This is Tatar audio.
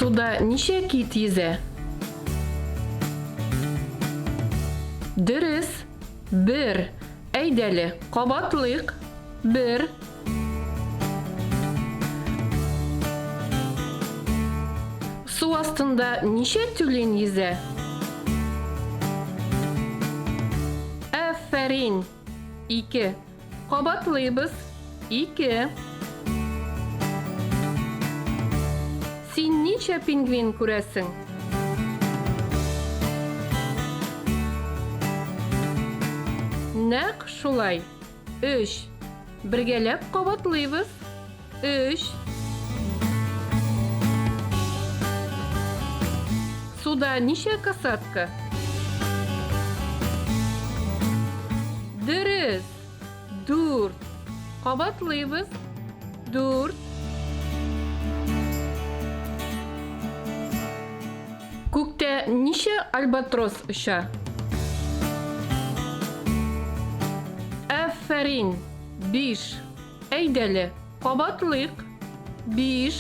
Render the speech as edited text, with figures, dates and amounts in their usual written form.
Суда ничә кит йөзә? Дөрес, бер. Әйдәле, кабатлыйк. Бер. Су астында ничә тюлень йөзә? Афәрин! Ике. Кабатлыйбыз. Ике. Син ничә пингвин күрәсең? Нәкъ шулай. Өч. Бергәләп кабатлыйбыз. Өч. Суда ничә касатка? Дөрес! Дүрт. Кабатлыйбыз. Дүрт. Күктә ничә альбатрос оча? Афәрин! Биш. Әйдәле, кабатлыйк. Биш.